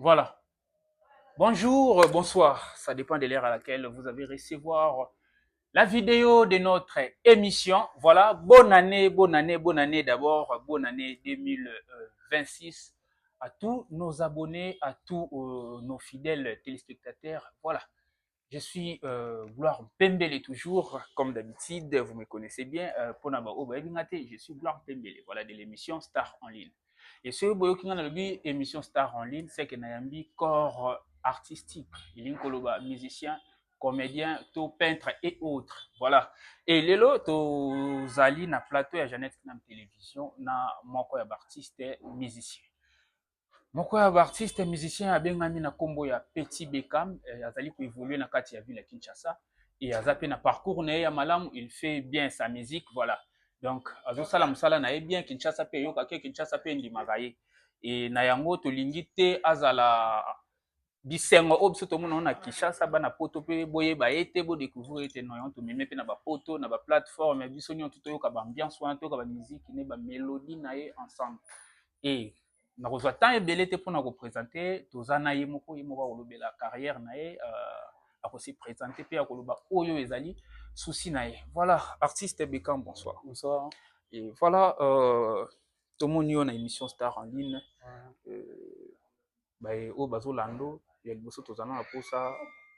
Voilà. Bonjour, bonsoir. Ça dépend de l'heure à laquelle vous avez recevoir la vidéo de notre émission. Voilà. Bonne année, bonne année, bonne année d'abord. Bonne année 2026 à tous nos abonnés, à tous nos fidèles téléspectateurs. Voilà. Je suis Gloire Pembele toujours, comme d'habitude, vous me connaissez bien. Je suis Gloire Pembele, voilà, de l'émission Star en ligne. Et ce boyoki nga nalobi émission Star en ligne, c'est que nayambi corps artistique, elingi koloba musicien, comédien, to peintre et autres. Voilà. Et lelo tozali na plateau ya Jeannette Nam Télévision na moko ya artiste musicien. Moko ya baartiste musicien abengami na nkombo ya Petit Bekam, azali koévolue na kati ya ville ya Kinshasa et aza mpe na parcours na ye ya malamu. Il fait bien sa musique, voilà. Donc azosala mosala na ye bien. Kinshasa mpe eyokaki, Kinshasa mpe endimaka ye. E na yango tolingi te azala bisengo oyo biso tomona na Kinshasa, bana Poto mpe boyeba ye te, bodécouvrir ye te. No yango tomemi mpe na bapoto, na baplateforme biso nyonso toyoka baambiance wana, toyoka bamusique ne, bamélodie na ye ensemble. E nakozwa temps ebele te mpona koprésente. Toza na ye moko, ye moko akolobela carrière na ye, akose présente mpe akoloba oyo ezali souci na ye. Voilà, artiste Bekam, bonsoir. Bonsoir. Et voilà, tomoni yo na émission Star en ligne. Oyo bazolanda ya liboso, tozala na mposa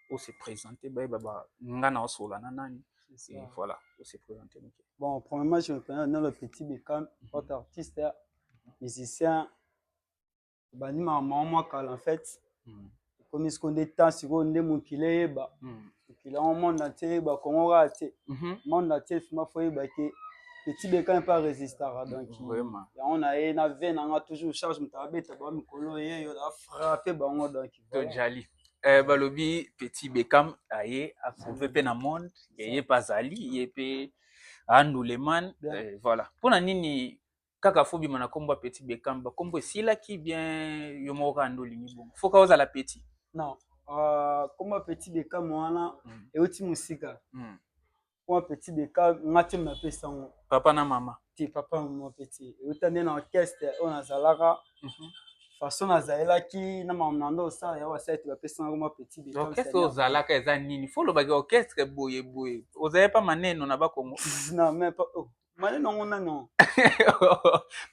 ose présente, bayeba nga na osola na nani. Et voilà, ose présente moke. Bon, premièrement, je me présente dans le Petit Bekam, votre artiste musicien. Bandimaka mama mwa kala en fait. Ekomi sikoyo nde temps, sikoyo nde mokili eyeba, mokili yango, monde entier eyeba, Kongo kaka te, monde entier fima fo oyeba ke Petit Bekam mpe arésistaka. Donc yango na ye na ve nanga toujours charge, moto abeta bango mikolo ye yo afrappe bango, donc. Tojali balobi Petit Bekam aye aprouve mpe na monde ye mpe azali, ye mpe anduleman. Voilà, mpona nini kaka fo bima na nkombo ya Petit Bekam? Bakombo esilaki bien, yo moko kaka nde olingi bongo, fo kaka ozala petit? Non, kombo ya Petit Bekam wana euti mosika. Kombo ya Petit Bekam, nga te napesa yango. Papa na mama? Te, papa na mama. Petit euta nde na orchestre oyo nazalaka. Façon nazalelaki na makambo na ndo osala ya basala ete bapesanga kombo Petit Bekam. Orchestre ozalaka eza nini? Fo olobaki orchestre boye boye, ozali pa maneno na Bakongo? Non, mais pas, oh, maneno yango nano.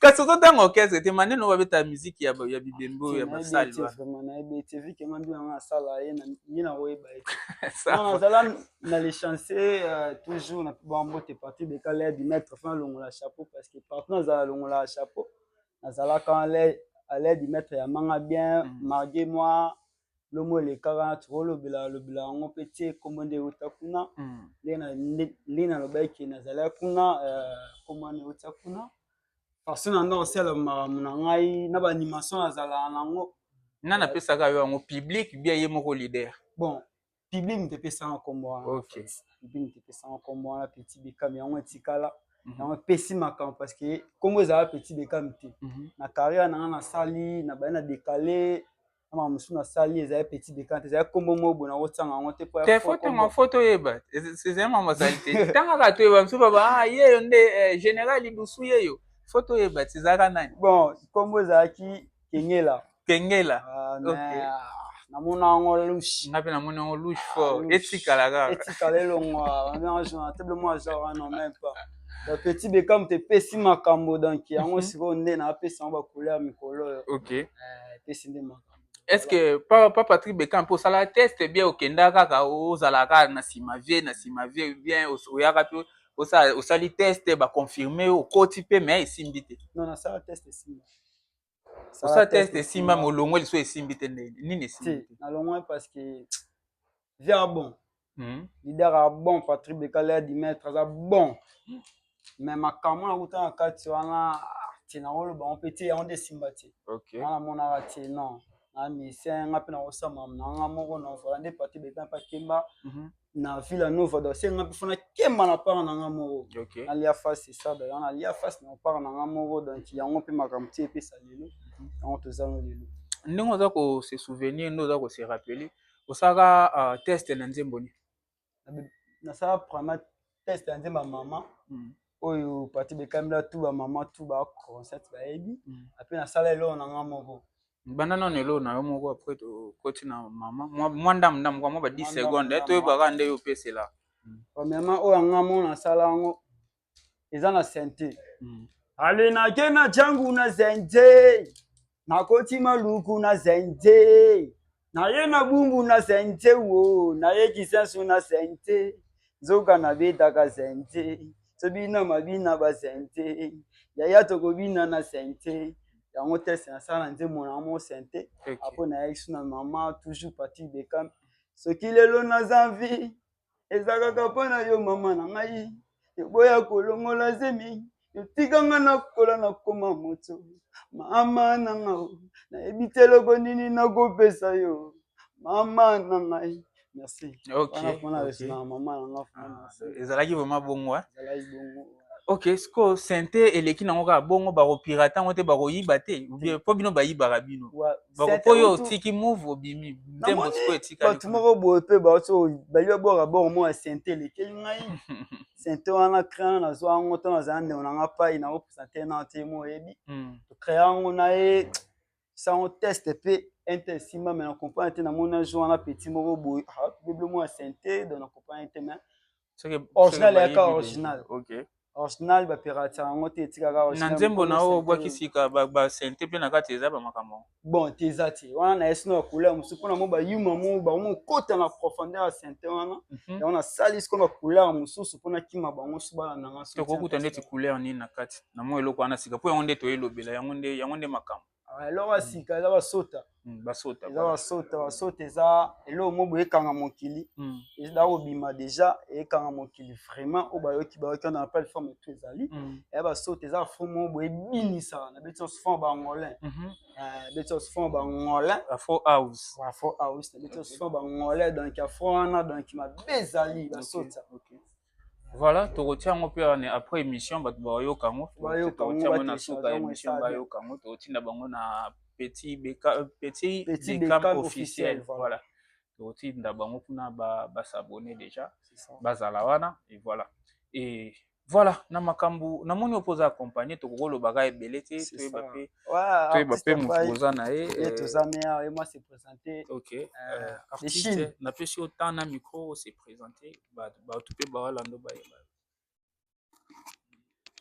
Kasi ozotanga orchestre te, maneno babeta musique ya bibembe oyo ya basali. Vraiment nayebi te, vu que nga ndu yanga asala ye ye na koyeba ye te. Nazala na l'échancé toujours na bambote parti bekala du maître fin longola chapeau, parce que partout nazala longola chapeau, nazalaka à l'aide du maître ya manga bien. Malgré moi lomo elekaka, tokolobela lobela yango mpe tie kombo nde euta kuna. Nde nalobaki nazalaki kuna, kombo wana euta kuna, façon na nda kosala makambo na ngai na baanimation nazalaka nango. Nani apesaka yo yango? Public bien, ye moko leader? Bon, public moto epesanga kombo wana. Public moto epesanga kombo wana Petit Bekam, yango etikala, yango epesi makambo, parce que kombo ezala Petit Bekam te. Na carrière na nga nasali na baye na décalé na makambo mosusu nasali, ezali Petit Bekam te, ezali kombo moko boye nakotianga yango te. Te, fo tonga, fo toyeba, ezali makambo azali te. Ntangaka toyeba mosusu baba ah, yeyo nde général lidusu yeyo, fo toyeba ti ezalaka nani. Bon, kombo ezalaki Kengela. Kengela. Namona yango louche. Nga mpe namoni yango louche fort, etikala kaka. Etikala elongwa table mwa genre wana, même pas. Donc Petit Bekam te epesi makambo, donc yango sikoyo nde naapesa yango bacouleur mikolo oyo. Epesi nde makambo. Est ce que pa Patrick Bekam mpe osala test bien, okenda kaka, ozala kaka na nsima vie, na nsima vie bien, oyaka mpe osali test, baconfirme, okoti mpe, mais esimbi te? Non, nasala test, esimba. Osala test, esimba, mais olongwe liso, esimbi te. Ndenge nini esimbi te? Nalongwe parce que vie a bon leader a bon Patrick Bekale ya dimaître aza bon, mais makambo nakuta na kati wana te, nakoloba ngo mpe te, yango nde esimba te. Wana namonaka te, non, na musicien nga mpe nakosala na nga moko na voilà nde Patrick Bekale mpe akemba na Villa Nova, donc se nga mpe fona kemba na part na nga moko, nalia face ça, donc nalia face na part na nga moko, donc yango mpe makambo ti epesa lelo, yango toza no lelo. Ndenge oza kose souvenir, nde oza kose rappeler, osalaka test na nzembo nini? Nasala vraiment test ya nzembo ya mama oyo Pati Bekambela, tu bamama tu baconcert bayebi. Ape nasala eloko na nga moko. Banda nano eloko na yo moko, après tokoti na mama mwa ndambu ndambu kwa mwa ba 10 seconde, toyebaka nde yo opesela. Premièrement, oyo anga mo nasala yango eza na synthé. Ale nake na jangu na synthé, nakoti Maluku na synthé, naye na Bumbu na synthé, wo naye Kisensu na synthé, nzoka nabetaka synthé, tobina mabina basynthé, yaya tokobina na synthé. Yango teste nasala na nzembo na yango synthé. Après nayaki so na mama, toujours Patrick Bekam. Soki lelo naza vie, eza kaka mpo na yo mama na ngai. Eboya kolongola zemi, yotikanga nakola, nakoma moto. Mama na ngai, nayebi te eloko nini nakopesa yo, mama na ngai. Merci. Wana mpona na mama na nga. Ezalaki vraiment bongo? Ezalaki bongo. Ok, siko synthé eleki nango kaka bongo, bakopirate yango te, bakoyiba te, mpo bino bayibaka bino, mpo yo otiki move, obimi nzembo, siko etikali. Bato moko boye mpe bauti bali babwaka boko moko ya synthé elekeli ngai. Synthé wana crayon nazwa yango to nazala ndeko na nga pai nakopresente na te mo oyebi, tocréa yango na ye, sango test mpe inte esimba, mais na comprendre te. Namoni jour wana petit moko boye beblo moko ya synthé, donc na comprendre te, mais original eyaka original. Original, bapirater yango te, etikaka. Na nzembo na oyo obwaki sika, basynthé mpe na kati, eza bamakambo? Bon, te, eza te. Wana na ye sino ya couleur mosusu mpona mo bayuma mo bango kota na profondeur ya synthé wana. Yango nasali sikoyo bacouleur mosusu mpona kima bango so balandanga. Tokokuta ndeti couleur nini na kati na mwa eloko wana sika? Mpo yango nde toyelobela, yango nde makambo. Eloko ya sika eza basota. Basota. Eza basota. Basota eza eloko mo boye ekanga mokili. Eza kobima déjà, ekanga mokili vraiment. Oyo bayoki, bayoki wana na plateforme to ezali. Eya basota, eza fond moko boye ebinisaka na beti nyonso, fond bangolin, beti nyonso fond bangolin. Afro house. Afro house na beti nyonso, fond bangolin. Donc afro wana, donc mabe ezali basota. Voilà, tokotia yango mpe wana après émission, bato bayoka yango. Tokotia yango na suka ya émission, bayoka yango. Tokotinda bango na Petit Beka, Petit Bekam Officiel. Voilà, tokotinda bango kuna, bas'abonner déjà, bazala wana. Et voilà, et voilà, na makambo namoni oyo mpo oza accompagné, tokokolobaka ebele te, toyeba mpe moto boza na ye. Toza meilleur et moi se présenter. Ok, artiste, napesi yo temps na micro, se présenter, bato mpe bawalando bayeba.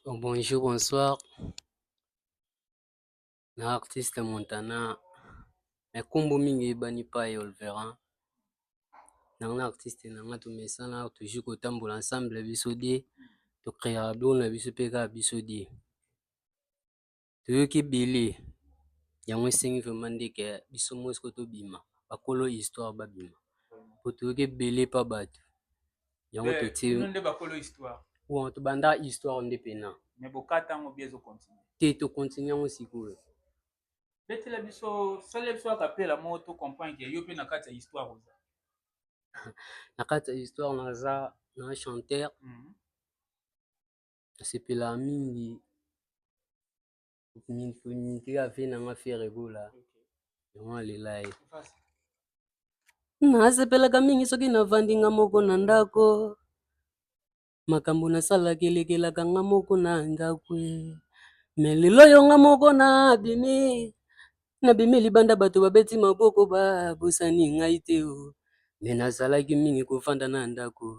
Bon, bonjour, bonsoir. Na artiste Montana, mais kombo mingi eyebani pa Olveran. Nanga artiste nanga, tomesana toujours kotambola ensemble, biso de tocréaka biloko na biso mpe kaka biso de toyoki ebele. Yango esengi vraiment ndeke biso mo siko tobima, bakolo histoire babima, po toyoki ebele pa bato. Yango totie nde bakolo histoire. Bon, tobanda histoire nde pena. Mais bokata yango bien, ezocontinue? Te, tocontinue yango sikoyo. Betela biso, salela biso akapela moko, to comprendre ke yo mpe na kati ya histoire oza. Na kati ya histoire naza na chanteur. Nasepelaka mingi mingi ave nanga Ferre Gola, yango alela ye. Nasepelaka mingi soki navandi nga moko na ndako, makambo nasalaka elekelaka nga moko na ndako. Mais lelo oyo nga moko nabimi, nabimi libanda, bato babeti maboko, babosani ngai te o. Mais nazalaki mingi kovanda na ndako.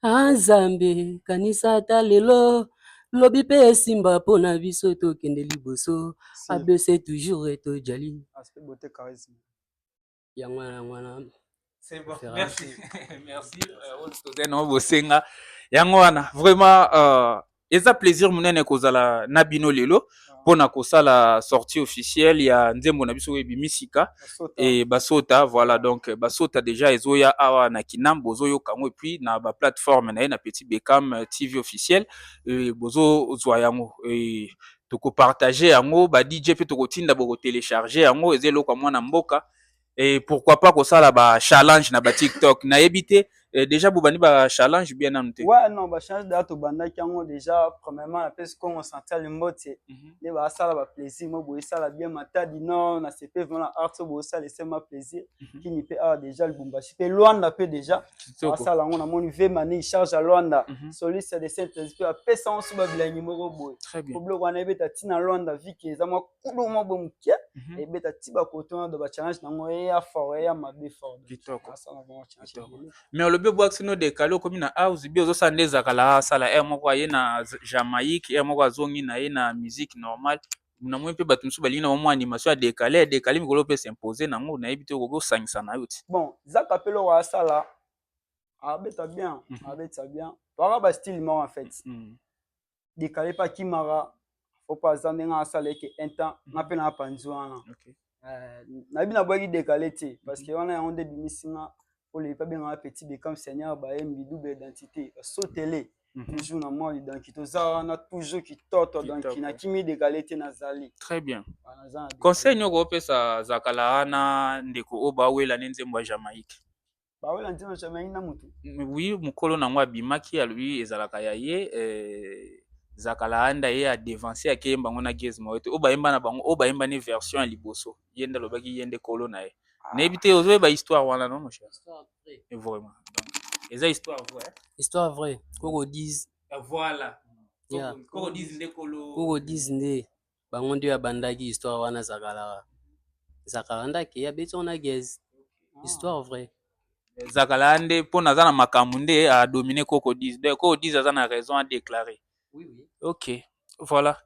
A Nzambe, kanisa ata lelo, lobi mpe esimba mpo na biso, tokende liboso. ABC toujours etojali. Aspect beauté, charisme. Yango wana, yango wana. C'est bon, merci. Merci. Toza na bosenga. Yango wana, vraiment, eza plaisir monene kozala na bino lelo mpona kosala sortie officielle ya nzembo na biso oyo ebimi sika e basota. Voilà, donc basota déjà ezoya awa na Kinam, bozoyoka yango, et puis na baplateforme na ye na Petit Bekam TV Officiel bozozwa yango. E tokopartage yango, ba DJ mpe tokotinda, bokotélécharge yango. Eza eloko ya mwana mboka. Et pourquoi pas kosala ba challenge na ba TikTok? Nayebi te. Déjà bobandi ba challenge bien nanu te? Ouais, non, ba challenge déjà tobandaki yango déjà. Premièrement, napesi Congo Central mbote nde baasala ba plaisir mo boye, esala bien. Matadi Nord na sepe vraiment na art oyo bosala, esema plaisir. Kini mpe awa déjà, Lubumbashi mpe, Lwanda mpe déjà asala yango. Namoni ve mani charge ya Lwanda, soliste de Saint Esprit, apesa ngo so babilangi moko boye po biloko wana ebeta ntina Lwanda, vike eza mwa kulu mwa boye moke, ebeta ti bakoto wana. Do ba challenge nango eya fort, eya mabe fort. Asala bango challenge ebele. Mais olobi obwakisi no décalé, okomi na house bi, ozosala nde ezakala asala aire moko, aye na Jamaïque, aire moko azongi na ye na musique normale. Namoni mpe bato mosusu balingi na mwa animation ya décalé ya décalé, mikolo mpe s'impose nango. Nayebi te, okoki osangisa na yo ti? Bon, zaka mpe eloko asala, abeta bien, abeta bien. Toaka ba style moko en fait. Décalé mpe akimaka, fo mpo aza ndenge asala eke un temps nga mpe na panzi wana. Nayebi nabwaki décalé te parce que wana yango nde ebimisi nga. Oyo mpe abengaka Petit Bekam Seigneur, bayembi double identité, basotele toujours na mwa. Donc toza wana toujours kitoto, donc nakimi décalé te, nazali. Très bien. Conseil nini okopesa Zakala wana, ndeko oyo bawela ne nzembo ya Jamaïque? Bawela nzembo ya Jamaïque na motu? Oui, mokolo nango abimaki, alobi ezalaka ya ye. Zakala anda ye adevancer, akeyemba yango na Gaz Mawete, oyo bayemba na bango, oyo bayemba ne version ya liboso. Ye nde alobaki ye nde kolo na ye. Nayebi te, ozoyeba histoire wana? Non, mon cher, vraiment, donc eza histoire vraie? Histoire vraie, Koko 10. Voilà. Koko 10 nde kolo. Koko 10 nde bango nde abandaki histoire wana. Zakalaka, Zakala nde akei, abeti yango na Gaz. Histoire vraie. Zakala nde mpo naza na makambo nde adomine Koko 10, donc Koko 10 aza na raison adéclaré. Oui. Ok, voilà.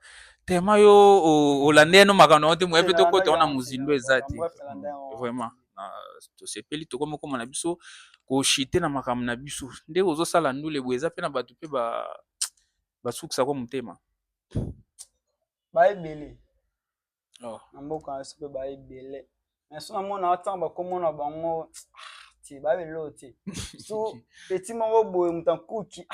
Tema yo olanda ye no makambo yango te, moye mpe tokota wana mozindo eza te vraiment. Tosepeli, tokomi okoma na biso koshite na makambo na biso. Nde ozosala ndule boye, eza mpe na bato mpe basukisako motema? Baebele na mboka na biso mpe baebele, mais so namona ntango bakomona bango te, baebele te. So petit moko boye, moto akuki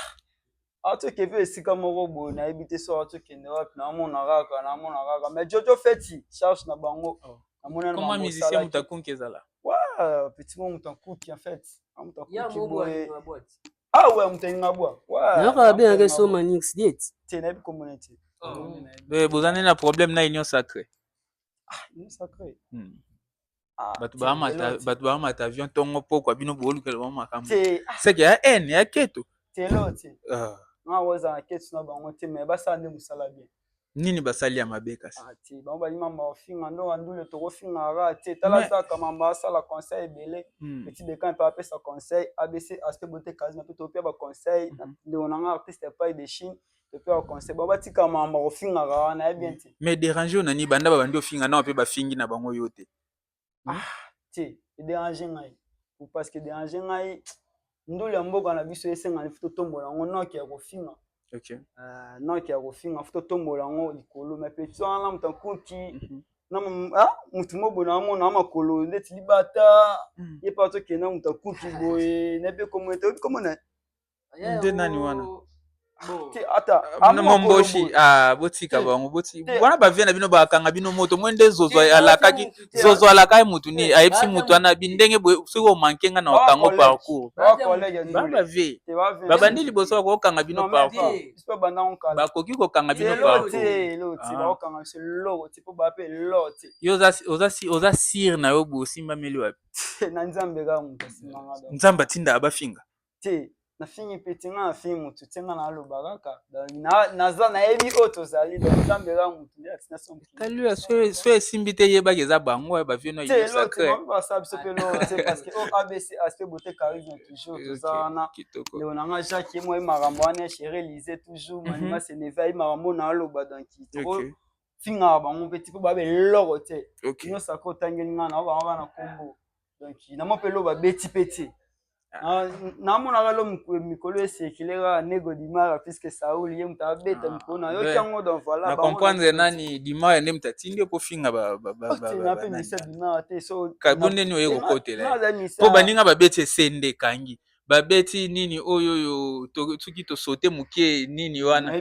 atoke mpe esika moko boye, nayebi te so atokende wapi. Naomona kaka, naomona kaka, mais Jojo Feti charge na bango. Comment musicien moto akunki ezala? Ouais, petit moko, moto akuki en fait, moto akuki boye. Ah ouais, moto alinga bwa. Nayoka babengaka so Manix Diet. Te, nayebi komona te. Boza nde na problème na Union Sacrée? Union Sacrée? Bato baamata avion ntongo pokwa, bino boolukela bango makambo, seke ya haine ya keto. Telo te, nga ozala na keto na bango te, mais basala nde mosala bien. Nini basali ya mabe kasi? Te, bango balima baofinga ndo bandule, tokofingaka kaka te. Tala zaka mamba asala conseil ebele, Petit Bekan mpe apesa conseil, ABC Aspect Beauté Charisme mpe topia ba conseil. Ndeko na nga artiste epai de Chine, topia ba conseil. Bango batika mamba kofingaka wana, ye bien te. Mais dérange oyo nani? Banda babandi ofinga nao mpe bafingi na bango yo te? Te, edérange ngai parce que dérange ngai, ndule ya mboka na biso esengani fo totombola yango, noki ya kofinga. Noki ya kofinga, fo totombola yango likolo. Mais petit wana, moto akuki na motu mo boye, naamona makolo ndeti libata, ye mpe atokende, moto akuki boye, nayebi komona te, oyebi komona. Nde nani wana? Te, ata. Momboshi, ah, botika bango, wana bavie na bino, bakanga bino moto mwe nde Zozo alakaki. Zozo alakaki mutu nini? Ayebisi mutu wana bi ndenge boye, soki omanke nga na okango parcours. Bavie babandi liboso, bakokanga bino parcours, bakoki kokanga bino parcours. Yo oza sire na yo boye, osimbameli wapi? Na Nzambe kaka moto asimbanga. Nzambe atindaka bafinga? Te, nafingi mpe te, nga nafingi motu te, nga naloba kaka, naza nayebi oyo tozali. Donc Nzambe kaka motu nde atina. Tali, so esimbi te, yebaki eza bango bavie no. Basala biso mpe loo te, parce que oyo ABC Aspect Beauté Charisme, toujours toza wana. Ndeko na nga Jacques, ye mo ye makambo wana, chéri Élysée, toujours Manima Seneve, aye makambo na aloba. Donc fingaka bango mpe ti mpo babe eloko te. Nyonso ako otangeli nga na bango bana kombo, donc namo mpe lo babeti mpe te. Namonaka lo mikolo esekele kaka Nego Dimara, puisque Saul ye moto abeta mikolo, nayoki yango. Donc voilà. Na comprendre nani Dimara nde moto atindi yo kofinga. Mpe misa Dimara te. So bo ndeni oye kokotela mpo baninga babeti esende ekangi, babeti nini oyo oyo, soki tosote moke nini wana,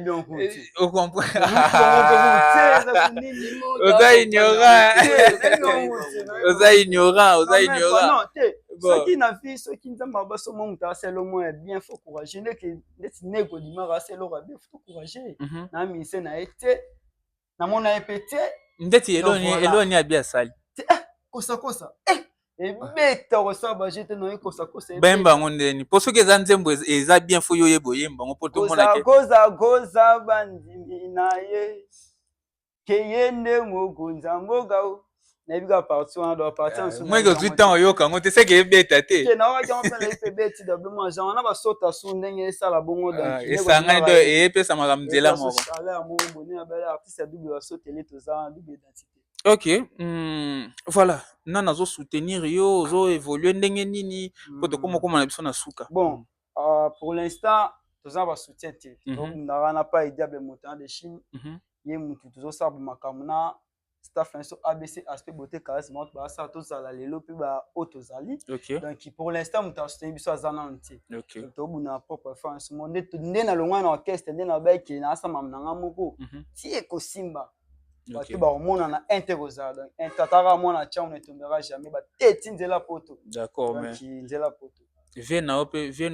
oza ignorant, oza ignorant, oza ignorant. Soki na vie, soki Nzambe abaso mo moto asala mwa ya bien, faut courage. Ndeke ndeti nego dimaka asala eloko ya bien, faut courage. Na mise na ye te, namona ye mpe te. Ndeti eloni abi asali. Kosakosa ebeta, kosala baje te na ye, kosakosa. Bayemba yango ndeni? Mpo soki eza nzembo eza bien, faut yo oyeba oyemba yango mpo tomona ke Goza goza bandimi na ye ke ye nde mokonzi ya mboka o. Nayebi kaka partie wana, donc partie mosusu. Mweke ozwi ntango oyoka yango te, seke ebeta te. Te, naokaki yango mpe, nayebi mpe ebeti doublement genre wana, basota su ndenge esala bongo. Donc esangani to eyepesa makambo nzela moko. Chaleur moko boni na bale artiste ya double, basotele, toza wana double identité. Ok, voilà, nani azosoutenir yo? Ozoévolue ndenge nini po tokóma okóma na biso na suka? Bon, pour l'instant toza basoutien te. Tobundaka na pa diable moto de Chine. Ye mutu tozosala makambo na staff na biso ABC, aspect beauté, charisme, bato basala tozala lelo mpe baoyo tozali. Donc pour l'instant moto asoutenir biso aza nano te. Tobunda na propre force mo nde nalongwa na orchestre, nde nabayeke naasama na nga moko ti ekosimba, bato bakomonana un te kozala. Donc un tataka mwana tiango ne tombera jamais, bateti nzela poto. D'accord. Donc nzela poto. Vie na yo mpe, vie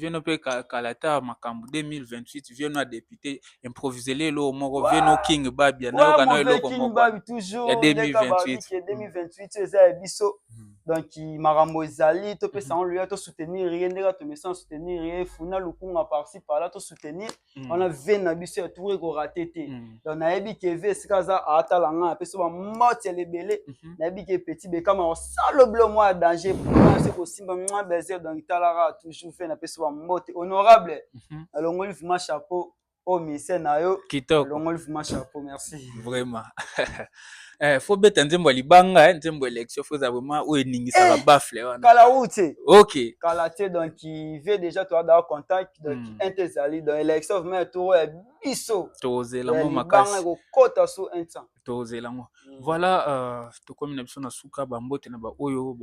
no mpe kala ta makambo 2028, vie no ya député improvise lelo moko, vie no King Babia, nayoka no eloko moko ya 2028. 2028 eza ya biso. Donc makambo ezali, topesa yango loya, tosoutenir ye ndenge tomesa soutenir ye, funa lukunga par-ci par-là, tosoutenir wana ve na biso ya tour ekorater te. Donc nayebi ke ve esika aza aatala nga, apesi bambote ya lebele. Nayebi ke petit Bekama osala bilo mwa ya danger mpona kosimba mwa baiser. Donc talaka toujours ve, napesi bambote honorable, alongoli vraiment chapeau oyo ministère na yo. Kitoko. Alongoli vraiment chapeau, merci. Vraiment, faut beta nzembo ya libanga, nzembo élection, faut eza vraiment oyo eningisaka baffle wana. Kala wu te. Kala te. Donc ve déjà toada contact, donc un te ezali, donc élection vraiment tour ya biso. Tozela ngo makasi. Ekokota so un temps. Tozela ngo. Voilà, tokomi na biso na suka. Bambote na baoyo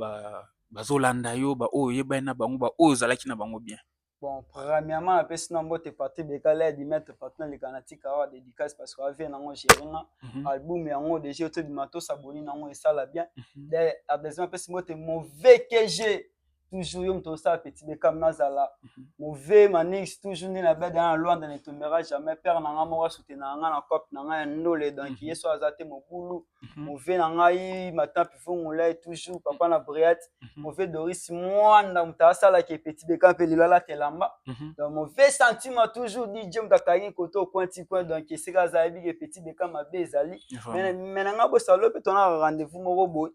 bazolanda yo, baoyo oyebani na bango, baoyo ozalaki na bango bien. Bon, premièrement napesi na mbote Patrik Bekala ya Dimetre Patron, aleka na tika awa dédicace parce que avie nango gérer nga album yango déjà tobima, tosaboni nango, esala bien. Deuxième, apesi mbote mauvais KG, toujours yo moto osala petit Bekam, nazala mauvais Manix, toujours nde na beda na Lwanda, ne tombera jamais. Père na nga moko asoutenaka nga na cope na ngai ya ndole, donc ye so aza te mobulu. Mauvais na ngai Matan Pivongolai, toujours papa na Briat, mauvais Doris Mwanda, moto asalaki petit Bekam mpe lelo alata elamba. Donc mauvais sentiment, toujours DJ, moto akangi koto ocoin ti coin. Donc esika azali bike petit Bekam mabe ezali me na ngai bosalo mpe tonaka rendez-vous moko boye,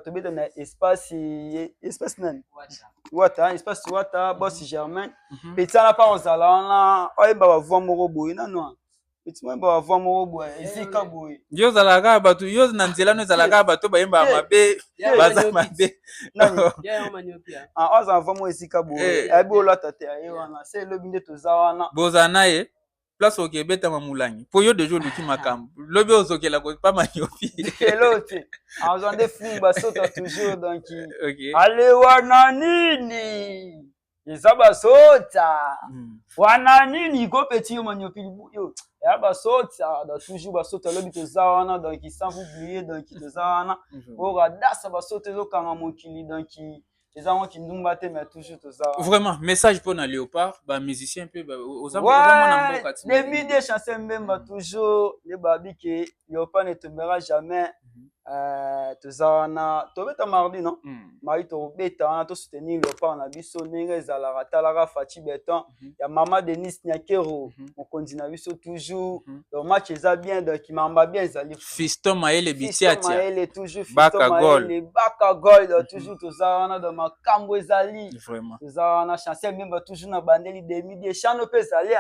tobeta na espace nani, Wata, espace Wata, boss Germain. Petit wana mpa kozala wana, oyemba bavoix moko boye nano, petit moyemba bavoix moko boye ezika boye. Yo ozalaka kaka bato, yo na nzela no ezalaka kaka bato bayembaka mabe, baza mabe. Azala voix moko esika boye, ayebi olata te, aye wana se elobi nde toza wana. Bozala na ye place oke ebetama molangi mpo yo déjà oluki makambo, lobi ozokela pa maniopi. Elo te, azwa nde fungu basota toujours. Donc ale wana nini eza basota wana nini ko petit yo maniopi yo ya basota, donc toujours basota, lobi toza wana. Donc sans oublier, donc toza wana oyo adasa basota ezokanga mokili, donc eza ngo kindumba te, mais toujours toza. Vraiment, message mpona Léopard, bamusicien mpe oza mwana mboka. Demi de Chancel Mbemba, toujours nde babi ke Léopard ne tombera jamais. Toza wana, tobeta mardi, non, mardi tokobeta wana, tosoutenir Léopard na biso ndenge ezalaka. Talaka Faci Beton ya mama Denis Nyakero, mokonzi na biso toujours. Donc match eza bien, donc mamba bien ezali. Fiston Mayele Bitiatia. Mayele toujours, Fiston Mayele Baka Gol, donc toujours toza wana, donc makambo ezali. Toza wana, Chancel Mbemba toujours na bandeli demi de chano mpe ezali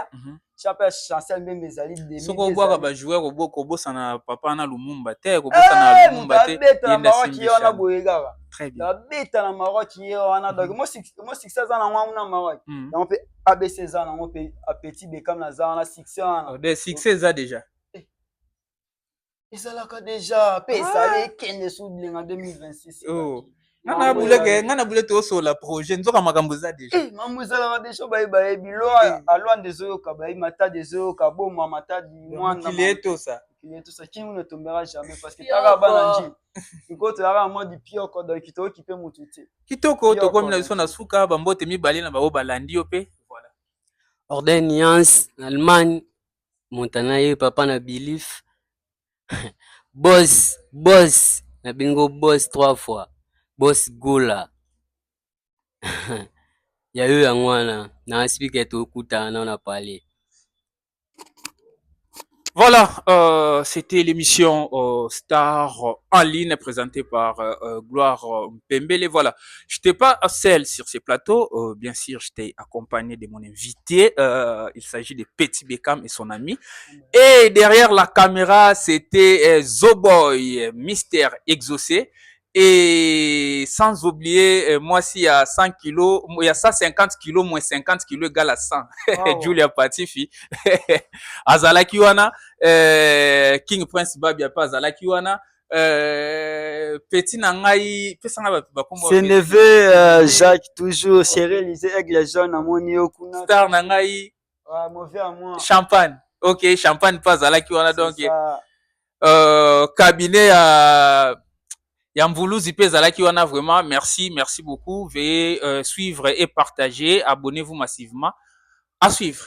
chape, Chancel Mbemba ezali demi. Soki obwaka bajoueur, kobosana papa na Lumumba te, kobosana Lumumba te. Abeta na Maroc ye wana boye kaka, abeta na Maroc ye wana. Donc mo succès aza nango wana na Maroc, yango mpe ABC eza nango mpe Petit Bekam naza wana, succès wana. De succès eza déjà. Ezalaka déjà mpe ezali ekende su bilenga 2026. Nga na bule tosola projet, nzoka makambo eza déjà. Mambo ezalaka déjà, bayebi alwanda ezoyoka, bayebi Matadi ezoyoka, Boma, Matadi. Mokili etosa. Mokili tout ça, Kingu ne tombera jamais parce que taka bana nji sikoyo, toyaka na mode pioko, donc toyoki mpe motu te. Kitoko. Tokomi na biso na suka. Bambote mibale na bango balandi yo mpe, voilà. Orden Niance na Allemagne, montana ye papa na Bilif, boss, boss na bingo, boss trois fois, boss Gola ya yo. Yango wana na expliquer, tokutana na palais. Voilà, c'était l'émission Star en ligne présentée par Gloire Pembele. Voilà, je n'étais pas seul sur ce plateau. Bien sûr, j'étais accompagné de mon invité. Il s'agit de Petit Beckham et son ami. Et derrière la caméra, c'était Zoboy, Mister Exaucé. Et sans oublier, moi, s'il y a 100 kilos, il y a 150 kilos moins 50 kilos égale à 100. Wow. Julia Patifi. Azalaki wana, King Prince Babia pa azalaki wana. Petit na ngai, pesa nga bakombo. C'est neveu Jacques, toujours chéri Élysée, Aigle Jaune, amoni yo kuna. Star na ngai. Ouais, mauvais à moi. Champagne. OK, champagne pa azalaki wana, donc cabinet ya Mvuluzi mpe ezalaki wana. Vraiment merci, merci beaucoup. Veuillez suivre et partager, abonnez-vous massivement. À suivre.